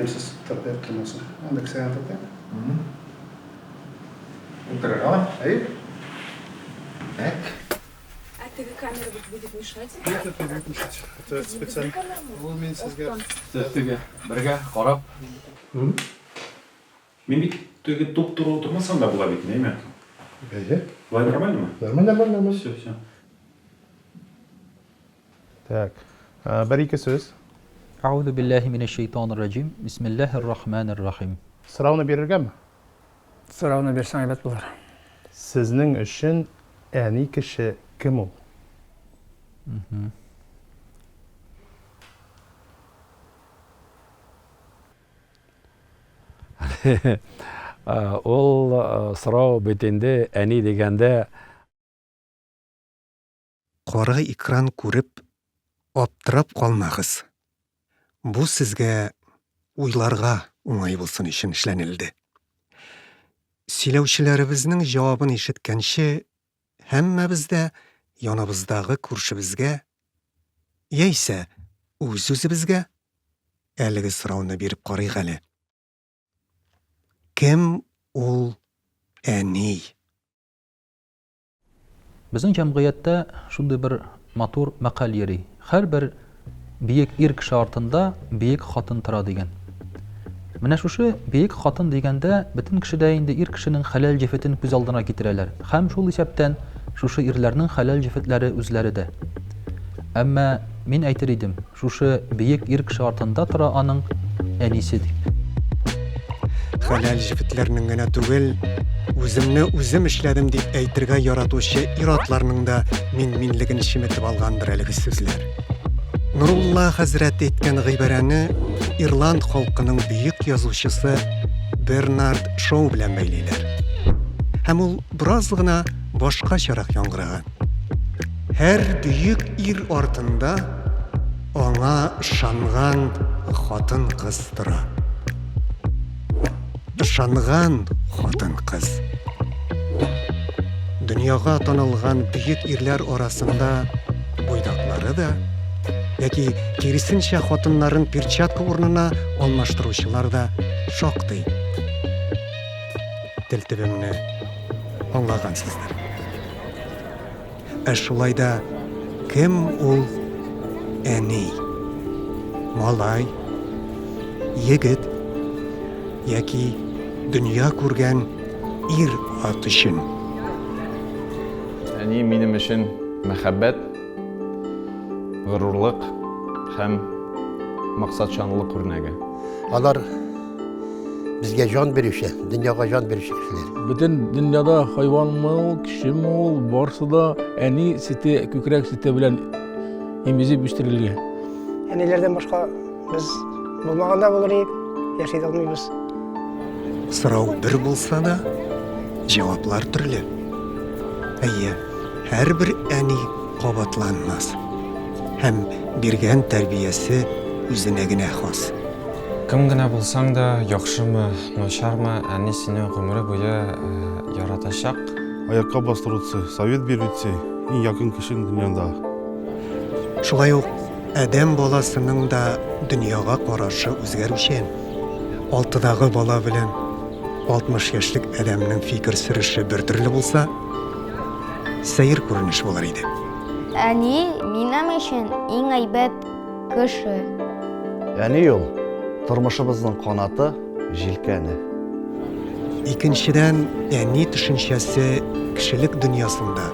Ямьсез тырпаеп тормасын. Анда кесәгә тырпаем. Утырыргамы? Әйе. Так. А теге камера будет мешать? Нет, это не будет мешать. Это специально. Ул мин сезгә. Сез теге бергә карап. Мин бит теге туп-туры утырмасам да була бит, әйме? Әйе. Болай нормальнымы? Нормально, нормально, нормально. Все, все. Так. Бер-ике сүз. Әгъузу биллаһи минәш шәйтанир раҗим. Бисмиллаһир рахманир рахим. Сорауны бирергәме? Сорауны бирсәң әйбәт булыр. Сезнең өчен әни кеше кем ул? Ул сорау бит инде әни дигәндә. Кара экран күреп, аптырап калмагыз. Бу сезгә уйларга уңай булсын өчен эшләнелде. Сөйләүчеләребезнең җавабын ишеткәнче, һәммәбез дә яныбыздагы күршебезгә яисә үз-үзебезгә әлеге сорауны биреп карыйк әле. Кем ул әни? Безнең җәмгыятьтә шундый бер матур мәкаль йөри, Һәрбер биек ир кеше артында биек хатын тора дигән. Менә шушы биек хатын дигәндә бөтен кеше дә инде ир кешенең хәләл җефетен күз алдына китерәләр һәм шул исәптән шушы ирләрнең хәләл җефетләре үзләре дә. Әмма мин әйтер идем, Шушы бөек ир кеше артында тора аның әнисе, дип. Хәләл җефетләрнең генә түгел, үземне үзем эшләдем дип әйтергә яратучы ир-атларның да мин-минлеген чеметеп алгандыр әлеге сүзләр. Нурулла хәзрәт әйткән гыйбарәне ирланд халкының бөек язучысы Бернард Шоу белән бәйлиләр. Һәм ул бераз гына башкачарак яңгыраган. Һәр бөек ир артында аңа ышанган хатын-кыз тора. Ышанган хатын-кыз. Дөньяга танылган бөек ирләр арасында буйдаклары да, яки киресенчә хатыннарын перчатка урынына алмаштыручылар да шактый. Тел төбемне аңлагансыздыр. Ә шулай да кем ул әни? Малай, егет яки дөнья күргән ир-ат өчен? Әни минем өчен мәхәббәт, горурлык һәм максатчанлык үрнәге. Алар Безгә җан бирүче, дөньяга җан бирүче кешеләр. Бөтен дөньяда хайванмы ул, кешеме ул, барсы да әни сөте, күкрәк сөте белән имезеп үстерелгән. Әниләрдән башка без булмаган да булыр идек, яши дә алмыйбыз. Сорау бер булса да, җаваплар төрле. Әйе, һәрбер әни кабатланмас. Һәм биргән тәрбиясе үзенә генә хас. Кем генә булсаң да, яхшымы, начармы, әни сине гомере буе яратачак. Аякка бастыручы, совет бирүче иң якын кешең дөньяда. Шулай ук адәм баласының да дөньяга карашы үзгәрүчән. Алтыдагы бала белән 60 яшьлек адәмнең фикер сөреше бертөрле булса, сәер күренеш булыр иде. Әни минем өчен иң әйбәт кеше. Әни ул, тормышыбызның канаты, җилкәне. Икенчедән, әни төшенчәсе кешелек дөньясында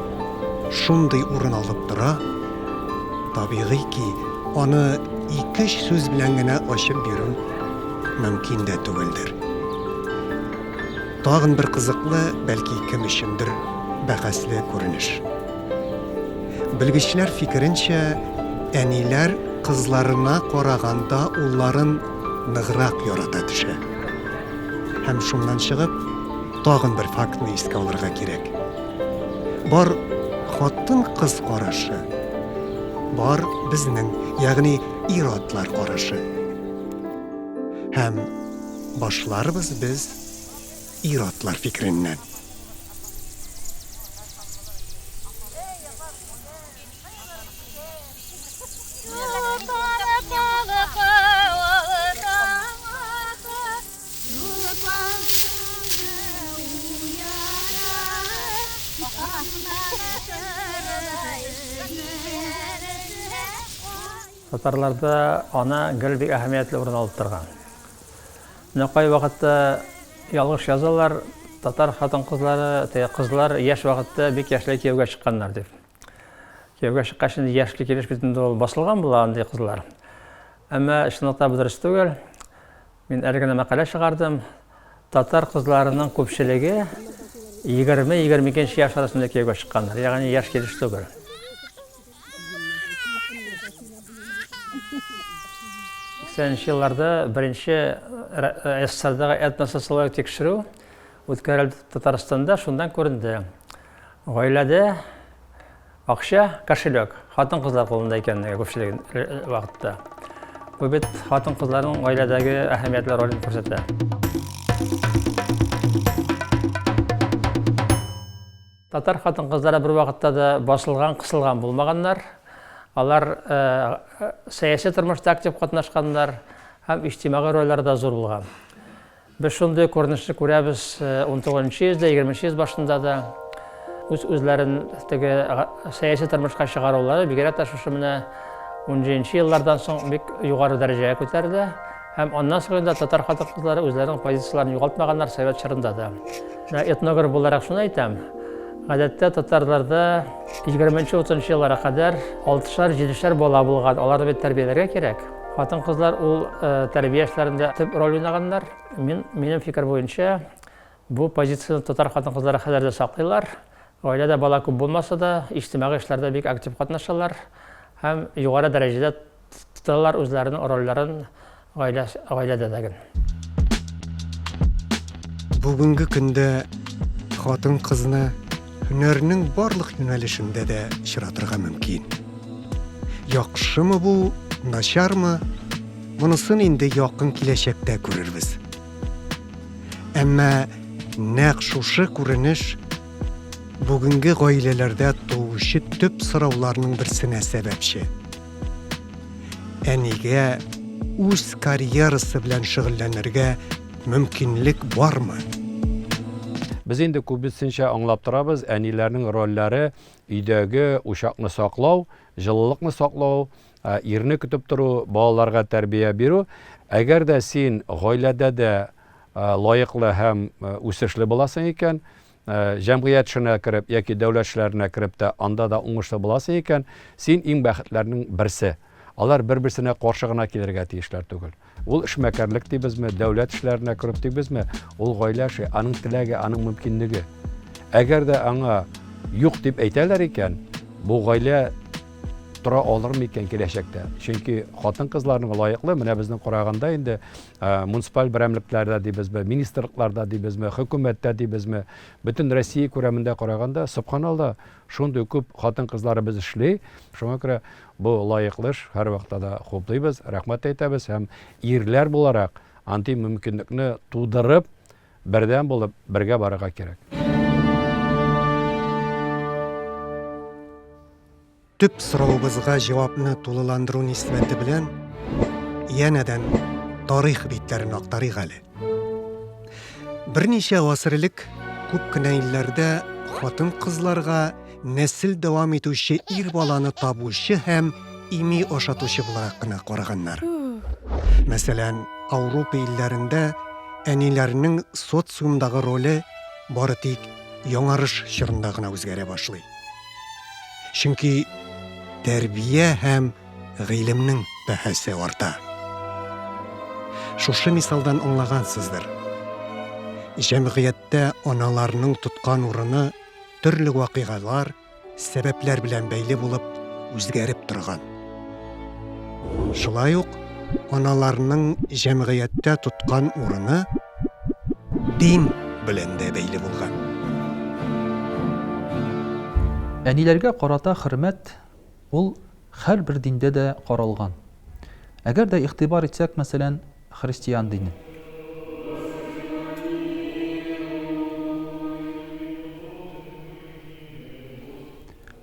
шундый урын алып тора, табигый ки, аны ике-өч сүз белән генә ачып бирү мөмкин дә түгелдер. Тагын бер кызыклы, бәлки кем өчендер бәхәсле күренеш. Белгечләр фикеренчә, әниләр кызларына караганда улларын ныграк ярата төшә. Һәм шуннан чыгып, тагын бер фактны искә алырга кирәк. Бар хатын-кыз карашы, бар безнең, ягъни ир-атлар карашы. Һәм башларбыз без ир-атлар фикереннән. Татарларда ана гел бик әһәмиятле урын алып торган. Менә кайвакытта ялгыш язалар, татар хатын-кызлары, теге кызлар яшь вакытта бик яшьләй кияүгә чыкканнар дип. Кияүгә чыккач инде яшьли килеш бит инде ул басылган була андый кызлар. Әмма чынлыкта бу дөрес түгел. Мин әле генә мәкалә чыгардым. Татар кызларының күпчелеге 20-22 яшь арасында кияүгә чыкканнар, ягъни яшь килеш түгел. 80 елларда беренче СССРдагы этносоциологик тикшерү үткәрелде Татарстанда, шуннан күренде. Гаиләдә Акча, кошелек, хатын-кызлар кулында икәнлеге күпчелек вакытта. Бу бит хатын-кызларның гаиләдәге әһәмиятле ролен күрсәтә. Татар хатын-кызлары бер вакытта да басылган, кысылган булмаганнар. Алар сәяси тормышта актив катнашканнар һәм иҗтимагый рольләре дә зур булган. Без шундый күренешне күрәбез 19 йөздә, 20 йөз башында да. Үз-үзләрен теге сәяси тормышка чыгарулары бигрәк тә шушы менә 17 еллардан соң бик югары дәрәҗәгә күтәрелә. Һәм аннан соң инде татар хатын-кызлары үзләренең позицияләрен югалтмаганнар совет чорында да. Менә этнограф буларак шуны әйтәм, гадәттә татарларда 20-30 елларга кадәр алтышар, җидешәр бала булган, аларны бит тәрбияләргә кирәк. Хатын-кызлар ул тәрбия эшләрендә төп роль уйнаганнар. Мин, минем фикер буенча, бу позицияне татар хатын-кызлары хәзер дә саклыйлар. Гаиләдә бала күп булмаса да, иҗтимагый эшләрдә бик актив катнашалар һәм югары дәрәҗәдә тоталар үзләренең рольләрен гаилә, гаиләдә дә. Бүгенге көндә хатын-кызны һөнәрнең барлык юнәлешендә дә очратырга мөмкин. Яхшымы бу, начармы, монысын инде якын киләчәктә күрербез. Әмма нәкъ шушы күренеш бүгенге гаиләләрдә туучы төп сорауларның берсенә сәбәпче. Әнигә үз карьерасы белән шөгыльләнергә мөмкинлек бармы? Без инде күбесенчә аңлап торабыз, әниләрнең рольләре өйдәге учакны саклау, җылылыкны саклау, ирне көтеп тору, балаларга тәрбия бирү. Әгәр дә син гаиләдә дә лаеклы һәм үсешле буласың икән, Җәмгыять эшенә кереп яки дәүләт эшләренә кереп тә анда да уңышлы буласың икән, син иң бәхетләрнең берсе. Алар бер-берсенә каршы гына килергә тиешләр түгел. Ул эшмәкәрлек дибезме, дәүләт эшләренә кереп дибезме, ул гаилә эше, аның теләге, аның мөмкинлеге. Әгәр дә аңа юк дип әйтәләр икән, бу гаилә тора алыр микән киләчәктә? Чөнки хатын-кызларның лаеклы, менә безнең караганда инде муниципаль берәмлекләрдә дибезме, министрлыкларда дибезме, хөкүмәттә дибезме, бөтен Россия күләмендә караганда, собханалла, шундый күп хатын-кызларыбыз эшли. Шуңа күрә бу лаеклы эш, һәрвакытта да хуплыйбыз, рәхмәт әйтәбез һәм ирләр буларак андый мөмкинлекне тудырып, бердәм булып, бергә барырга кирәк. Төп соравыбызга җавапны тулыландыру нисбәте белән янәдән тарих битләрен актарыйк әле. Берничә гасыр элек күп кенә илләрдә хатын-кызларга нәсел дәвам итүче ир баланы табучы һәм ими ашатучы буларак кына караганнар. Мәсәлән, Ауропа илләрендә әниләрнең социумдагы роле бары тик яңарыш чорында гына үзгәрә башлый. Чөнки тәрбия һәм гыйлемнең бәһасе арта. Шушы мисалдан аңлагансыздыр. Җәмгыятьтә аналарның тоткан урыны төрле вакыйгалар, сәбәпләр белән бәйле булып үзгәреп торган. Шулай ук аналарның җәмгыятьтә тоткан урыны дин белән дә бәйле булган. Әниләргә карата хөрмәт ул һәрбер диндә дә каралган. Әгәр дә игътибар итсәк, мәсәлән, христиан дине.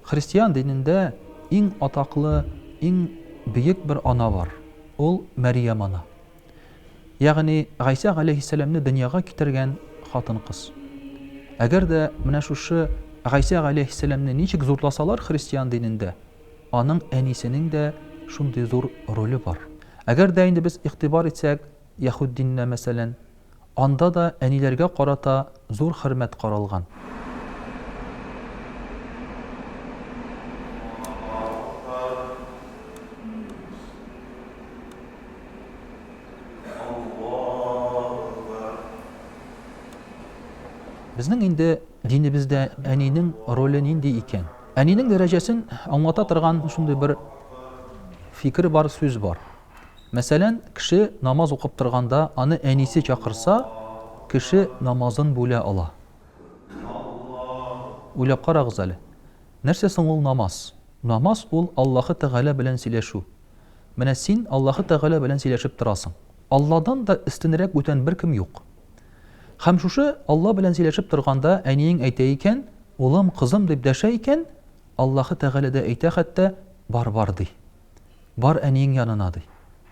Христиан динендә иң атаклы, иң бөек бер ана бар. Ул Мәрьям ана. Ягъни Гайсә галәйһиссәламне дөньяга китергән хатын-кыз. Әгәр дә менә шушы. Гайсә галәйһиссәламне ничек зурласалар христиан динендә, аның әнисенең дә шундый зур роле бар. Әгәр дә инде без игътибар итсәк, яһүд диненә, мәсәлән, анда да әниләргә карата зур хөрмәт каралган. Безнең инде динебездә әнинең роле нинди икән? Әнинең дәрәҗәсен аңлата торган шундый бер фикер бар, сүз бар. Мәсәлән, кеше намаз укып торганда, аны әнисе чакырса, кеше намазын бүлә ала. Уйлап карагыз әле. Нәрсә соң ул намаз? Намаз ул Аллаһы Тәгалә белән сөйләшү. Менә син Аллаһы Тәгалә белән сөйләшеп торасың. Алладан да өстенрәк бүтән беркем юк. Һәм шушы Алла белән сөйләшеп торганда әниең әйтә икән, улым, кызым дип дәшә икән, Аллаһы Тәгалә дә әйтә хәтта, бар, бар, ди. Бар әниең янына, ди.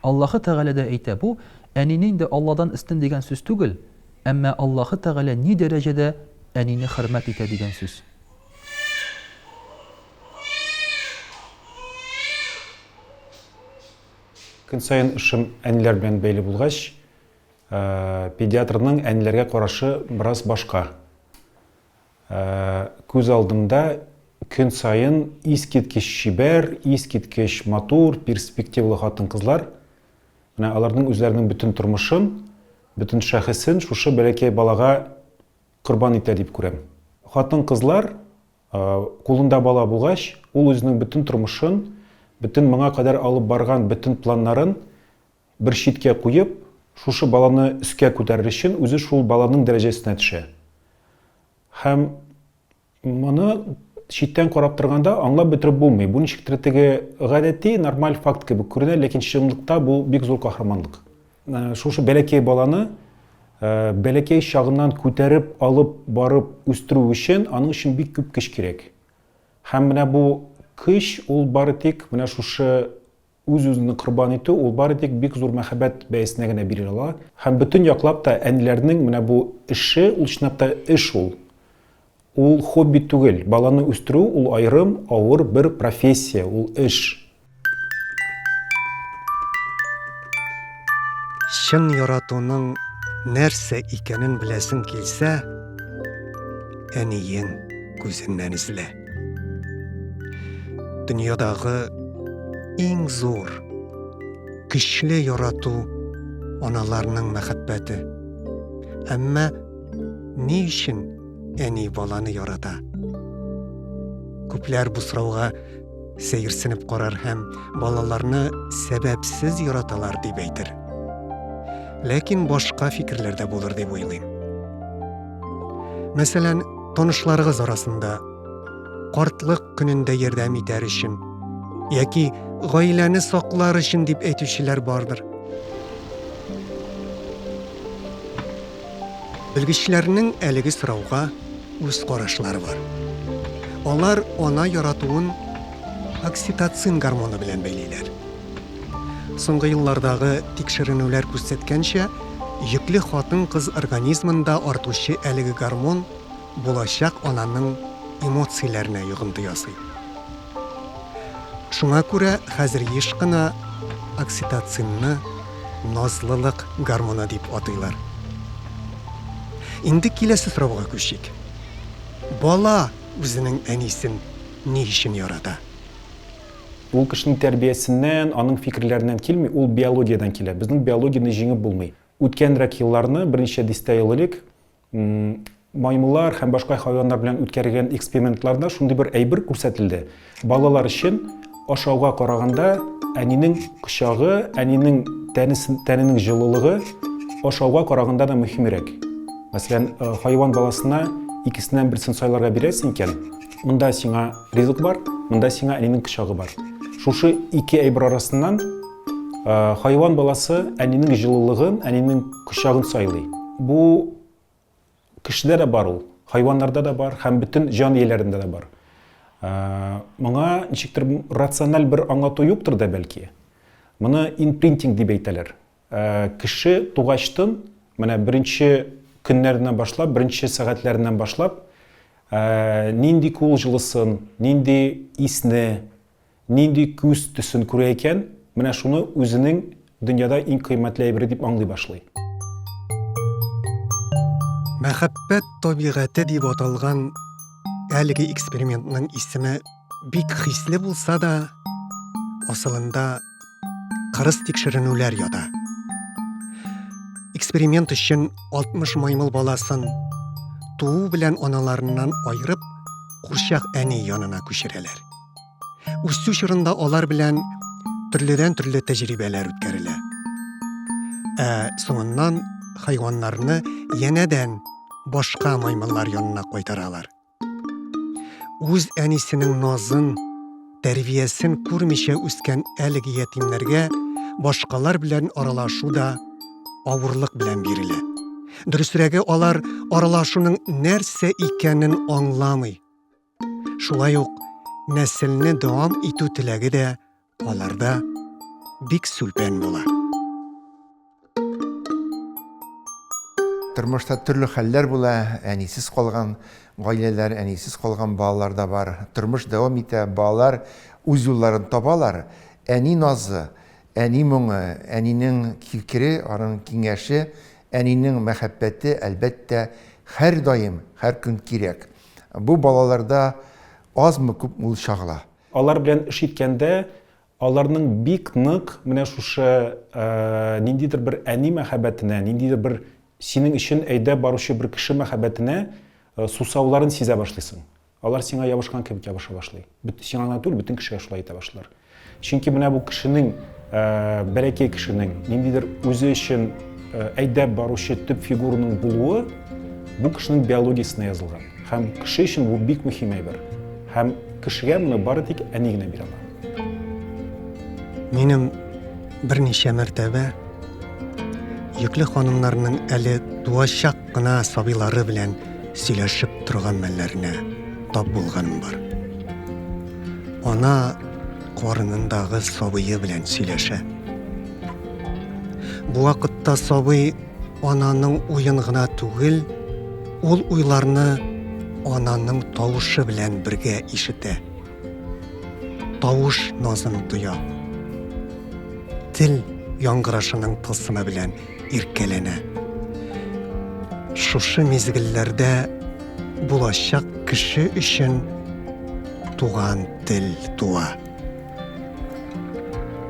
Аллаһы Тәгалә дә әйтә. Бу әнине инде Алладан өстен дигән сүз түгел, әмма Аллаһы Тәгалә ни дәрәҗәдә әнине хөрмәт итә дигән сүз. Көн саен эшем әниләр белән бәйле булгач, Педиатрның әниләргә карашы бераз башка. Күз алдымда көн саен искиткеч чибәр, искиткеч матур, перспективалы хатын-кызлар. Менә аларның үзләренең бөтен тормышын, бөтен шәхесен шушы бәләкәй балага корбан итә дип күрәм. Хатын-кызлар кулында бала булгач, ул үзенең бөтен тормышын, бөтен моңа кадәр алып барган бөтен планнарын бер читкә куеп, шушы баланы өскә күтәрер өчен үзе шул баланың дәрәҗәсенә төшә. Һәм моны читтән карап торганда аңлап бетереп булмый. Бу ничектер теге гадәти, нормаль факт кебек күренә, ләкин чынлыкта бу бик зур каһарманлык. Э, шушы бәләкәй баланы э, бәләкәй чагыннан күтәреп алып барып үстерү өчен аның өчен бик күп көч кирәк. Һәм менә бу көч ул бары тик менә шушы Үз-үзеңне корбан итү ул бары тик бик зур мәхәббәт бәясенә генә бирелә ала. Һәм бөтен яклап та әниләрнең менә бу эше, ул чынлап та эш ул. Ул хобби түгел. Баланы үстерү ул аерым, авыр бер профессия, ул эш. Чын яратуның нәрсә икәнен беләсең килсә, әниең күзеннән эзлә. Дөньядагы иң зур, көчле ярату аналарның мәхәббәте. Әмма ни өчен әни баланы ярата? Күпләр бу сорауга сәерсенеп карар һәм балаларны сәбәпсез яраталар дип әйтер. Ләкин башка фикерләр дә булыр дип уйлыйм. Мәсәлән, танышларыгыз арасында картлык көнендә ярдәм итәр өчен яки гаиләне саклар өчен дип әйтүчеләр бардыр. Белгечләрнең әлеге сорауга үз карашлары бар. Алар ана яратуын окситоцин гормоны белән бәйлиләр. Соңгы еллардагы тикшеренүләр күрсәткәнчә, йөкле хатын-кыз организмында артучы әлеге гормон булачак ананың эмоцияләренә йогынты ясый. Шуңа күрә хәзер еш кына окситоцинны назлылык гормоны дип атыйлар. Инде киләсе сорауга күчик. Бала үзенең әнисен ни өчен ярата? Ул кешенең тәрбиясеннән, аның фикерләреннән килми, ул биологиядән килә. Безнең биологияне җиңеп булмый. Үткәнрәк елларны, берничә дистә ел элек, Маймыллар һәм башка хайваннар белән үткәрелгән экспериментларда шундый бер әйбер күрсәтелде. Балалар өчен ашауга караганда әнинең кочагы, әнинең тәнесен, тәненең җылылыгы ашауга караганда да мөһимрәк. Мәсәлән, э, хайван баласына икесеннән берсен сайларга бирәсең икән, монда сиңа ризык бар, монда сиңа әнинең кочагы бар. Шушы ике әйбер арасыннан Э, хайван баласы әнинең җылылыгын, әнинең кочагын сайлый. Бу кешедә дә бар ул, хайваннарда да бар һәм бөтен җан ияләрендә дә бар. Э, моңа ничектер рациональ бер аңлату юктыр да бәлки. Моны импринтинг дип әйтәләр. Э, кеше тугачтын, менә беренче көннәреннән башлап, беренче сәгатьләреннән башлап, Нинди кул җылысын, нинди исне, нинди күз төсен күрә икән, менә шуны үзенең дөньяда иң кыйммәтле әйбере дип аңлый башлый. Мәхәббәт табигате дип аталган әлеге экспериментның исеме бик хисле булса да, асылында кырыс тикшеренүләр ята. Эксперимент өчен 60 маймыл баласын туу белән аналарыннан аерып, курчак әни янына күчерәләр. Үсү чорында алар белән төрледән-төрле тәҗрибәләр үткәрелә. Ә соңыннан хайваннарны янәдән башка маймыллар янына кайтаралар. Үз әнисенең назын, тәрбиясен күрмичә үскән әлеге ятимнәргә башкалар белән аралашу да авырлык белән бирелә. Дөресрәге, алар аралашуның нәрсә икәнен аңламый. Шулай ук нәселне дәвам итү теләге дә аларда бик сүлпән була. Тормышта төрле хәлләр була, әнисез калган гаиләләр, әнисез калган балалар да бар. Тормыш дәвам итә, балалар үз юлларын табалар. Әни назы, әни моңы, әнинең фикере, аның киңәше, әнинең мәхәббәте, әлбәттә, һәрдаим, һәр көн кирәк. Бу балаларда азмы-күпме ул чагыла. Алар белән эш иткәндә, аларның бик нык менә шушы ниндидер бер әни мәхәббәтенә, ниндидер бер синең өчен әйдәп баручы бер кеше мәхәббәтенә сусауларын сизә башлыйсың. Алар сиңа ябышкан кебек ябыша башлый. Сиңа гына түгел, бөтен кешегә шулай итә башлыйлар. Чөнки менә бу кешенең, бәләкәй кешенең ниндидер үзе өчен әйдәп баручы төп фигураның булуы бу кешенең биологиясенә язылган. Һәм кеше өчен бу бик мөһим әйбер. Һәм кешегә моны бары тик әни генә бирә ала. Минем берничә мәртәбә йөкле ханымнарның әле туачак кына сабыйлары белән сөйләшеп торган мәлләренә тап булганым бар. Ана карынындагы сабые белән сөйләшә. Бу вакытта сабый ананың уен гына түгел, ул уйларны ананың тавышы белән бергә ишетә. Тавыш назын тоя. Тел яңгырашының тылсымы белән иркәләнә. Шушы мизгелләрдә булачак кеше өчен туган тел туа.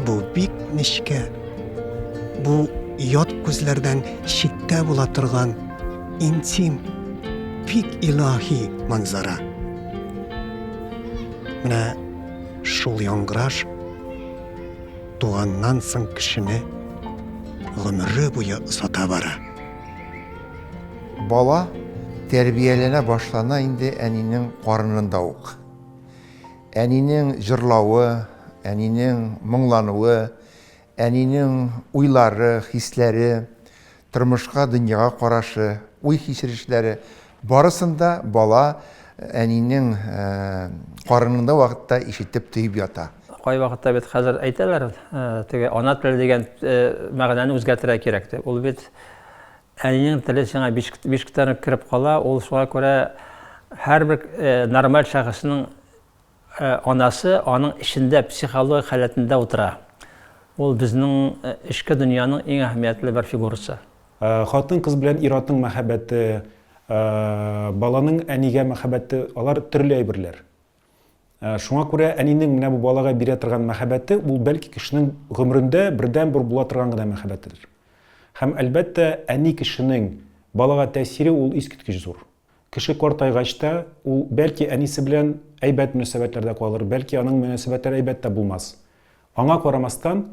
Бу бик нечкә, бу ят күзләрдән читтә була торган интим, бик илаһи манзара. Менә шул яңгыраш туганнан соң кешене гомере буе озата бара. Бала тәрбияләнә башлана инде әнинең карынында ук. Әнинең җырлавы, әнинең моңлануы, әнинең уйлары, хисләре, тормышка, дөньяга карашы, уй-хичерешләре, барысын да бала әнинең карынында вакытта ишетеп, тоеп ята. Кайвакытта бит хәзер әйтәләр, теге ана теле дигән мәгънәне үзгәртергә кирәк дип. Ул бит әнинең теле сиңа бишектән үк кереп кала, ул шуңа күрә һәрбер нормаль шәхеснең анасы аның эчендә, психологик халәтендә утыра. Ул безнең эчке дөньяның иң әһәмиятле бер фигурасы. Хатын-кыз белән ир-атның мәхәббәте, баланың әнигә мәхәббәте, алар төрле әйберләр. Шуңа күрә әнинең менә бу балага бирә торган мәхәббәте, ул бәлки кешенең гомерендә бердәнбер була торган гына мәхәббәтедер. Һәм, әлбәттә, әни кешенең балага тәэсире ул искиткеч зур. Кеше картайгач та, ул бәлки әнисе белән әйбәт мөнәсәбәтләрдә калыр, бәлки аның мөнәсәбәтләре әйбәт тә булмас. Аңа карамастан,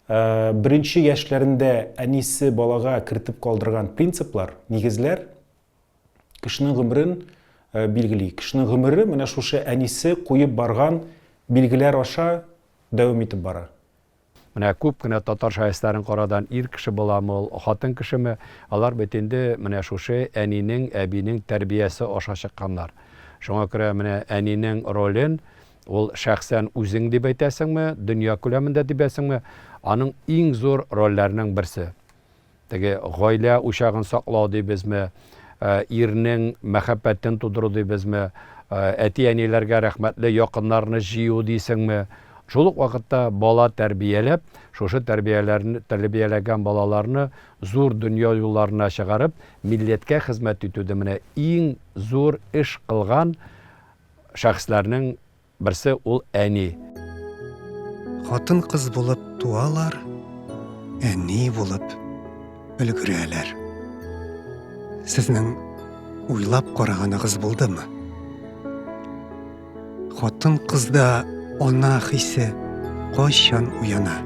беренче яшьләрендә әнисе балага кертеп калдырган принциплар, нигезләр кешенең гомерен билгели. Кешенең гомере менә шушы әнисе куеп барган билгеләр аша дәвам итеп бара. Менә күп кенә татар шәхесләрен карадан, ир кеше буламы ул, хатын кешеме, алар бит инде менә шушы әнинең, әбинең тәрбиясе аша чыкканнар. Шуңа күрә менә әнинең ролен ул шәхсән үзең дип әйтәсеңме, дөнья күләмендә дип әйтәсеңме, аның иң зур рольләренең берсе. Теге гаилә учагын саклау дибезме, ирнең мәхәббәтен тудыру дибезме, әти-әниләргә рәхмәтле якыннарны җыю дисеңме, шул ук вакытта бала тәрбияләп, шушы тәрбияләрне, тәрбияләгән балаларны зур дөнья юлларына чыгарып, милләткә хезмәт итүдә менә иң зур эш кылган шәхесләрнең Берсе ул әни. Хатын-кыз булып туалар, әни булып өлгерәләр. Сезнең уйлап караганыгыз булдымы? Хатын-кызда ана хисе кайчан уяна?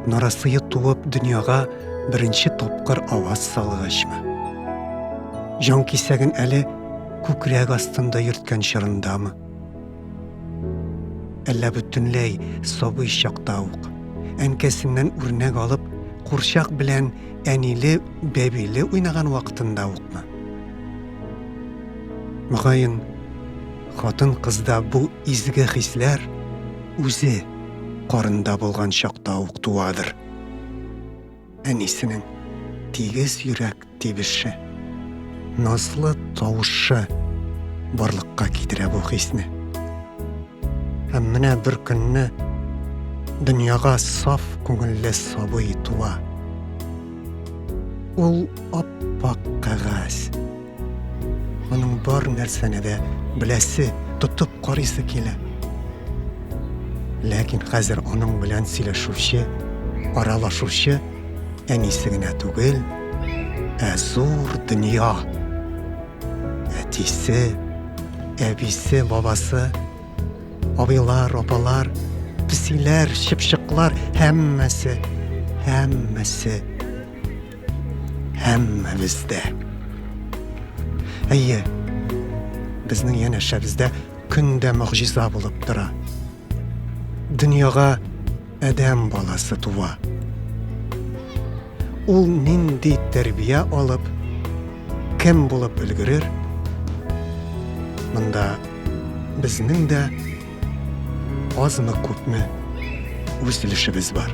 Нарасые туып дөньяга беренче тапкыр аваз салгачмы? Җан кисәген әле күкрәк астында йөрткән чорындамы? Әллә бөтенләй сабый чакта ук, әнкәсеннән үрнәк алып, курчак белән әниле бәбиле уйнаган вакытында укмы? Мөгаен, хатын-кызда бу изге хисләр үзе карында булган чакта ук туадыр. Әнисенең тигез йөрәк тибеше, назлы тавышы барлыкка китерә бу хисне. Һәм менә бер көнне дөньяга саф күңелле сабый туа. Ул ап-ак кәгазь. Аның бар нәрсәне дә беләсе, тотып карыйсы килә. Ләкин хәзер аның белән сөйләшүче, аралашучы әнисе генә түгел, ә зур дөнья. Әтисе, әбисе, бабасы, абыйлар, апалар, песиләр, чыпчыклар, һәммәсе, һәммәсе Һәммәбез дә. Әйе, безнең янәшәбездә көн дә могҗиза булып тора. Дөньяга адәм баласы туа. Ул нинди тәрбия алып, кем булып өлгерер? Монда безнең дә азмы-күпме үз өлешебез бар.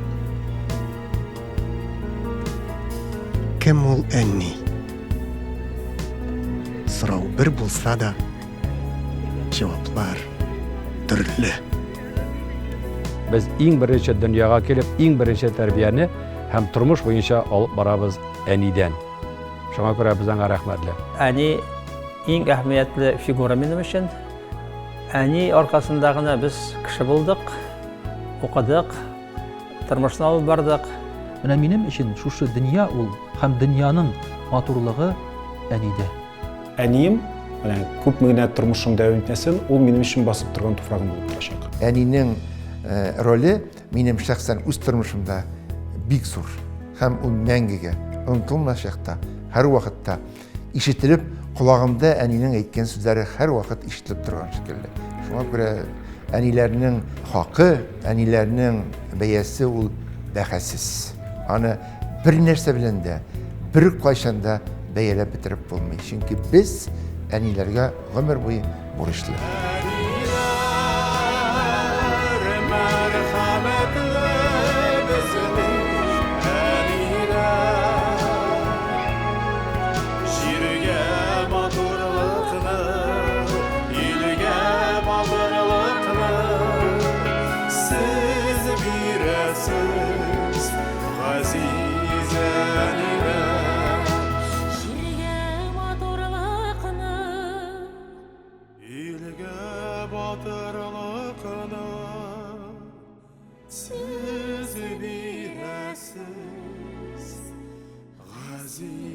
Кем ул әни? Сорау бер булса да, җаваплар төрле. Без иң беренче дөньяга килеп, иң беренче тәрбияне һәм тормыш буенча алып барабыз әнидән. Шуңа күрә без аңа рәхмәтле. Әни иң әһәмиятле фигура минем өчен. Әни аркасында гына без кеше булдык, укыдык, тормышны алып бардык. Менә минем өчен шушы дөнья ул һәм дөньяның матурлыгы әнидә. Әнием, менә күпме генә тормышым дәвам итмәсен, ул минем өчен басып торган туфрагым булып торачак. Әнинең роле минем шәхсән үз тормышымда бик зур һәм ул мәңгегә онытылмаячак та, һәрвакытта ишетелеп, колагымда әнинең әйткән сүзләре һәрвакыт ишетелеп торган шикелле. Шуңа күрә әниләрнең хакы, әниләрнең бәясе ул бәхәссез. Аны бер нәрсә белән дә, бер кайчан да бәяләп бетереп булмый. Чөнки без әниләргә гомер буе бурычлы. Илгә батырлыкны сез бирәсез, газиз.